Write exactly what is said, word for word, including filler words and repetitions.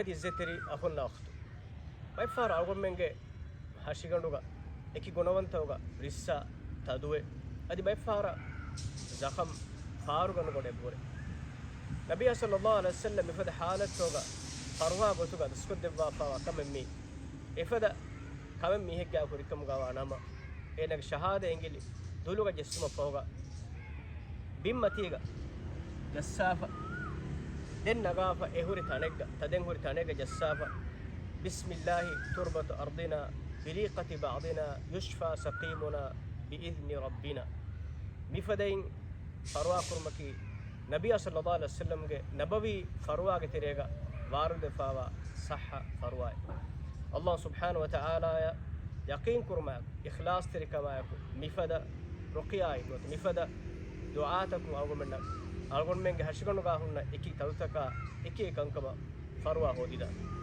އިއްޒަތްތެރި އަޚުންނާ އުޚްތުން، ބައެއްފަހަރަށް އަޅުގަނޑުމެންގެ ހަށިގަނޑުގަ އެކި ގުނަވަންތަކުގަ ރިއްސާ ތަދުވެ، އަދި ބައެއްފަހަރަށް ޒަޚަމް ފާރުގަނޑުގަ އެބަހުރޭ. ނަބިއްޔާ ޞައްލައްލާހު ޢަލައިހި ވަސައްލަމް މިފަދަ ޙާލަތްތަކުގަ ފަރުވާ ގޮތުގަ ދަސްކޮށްދެއްވާފައިވާ ކަމެއް މީ. އެފަދަ ކަމެއް މީހެއްގެ ކުރިކަމުގަ ވާނަމަ، އޭނަގެ ޝަހާދަ އިނގިލި ދުލުގަ ޖެއްސުމަށް ފަހުގަ ބިންމަތީގަ ޖައްސާފަ، ދެން ނަގާފަ އެ ހުރި ތަނެއްގަ، ތަދެއް ހުރި ތަނެއްގަ ޖައްސާފަ، بسم الله تربة أرضنا، بريقة بعضنا يشفى سقيمنا بإذن ربنا. މިފަދައިން ފަރުވާކުރުމަކީ، ނަބިއްޔާ ޞައްލައްލާހު ޢަލައިހި ވަސައްލަމްގެ ނަބަވީ ފަރުވާގެ ތެރޭގަ ވާރިދުވެފައިވާ ޞައްޙަ ފަރުވާއެއް. ﷲ ސުބްޙާނަހޫ ވަތަޢާލާއަށް ޔަޤީންކުރުމާއެކު، އިޚްލާޞްތެރިކަމާއެކު، މިފަދަ ރުޤިޔާއިން ނުވަތަ މިފަދަ ދުޢާތަކުން އަޅުގަނޑުމެންނަށް، އަޅުގަނޑުމެންގެ ހަށިގަނޑުގަ ހުންނަ އެކި ތަދުތަކާ އެކި ކަންކަމަށް ފަރުވާ ހޯދިދާނެ.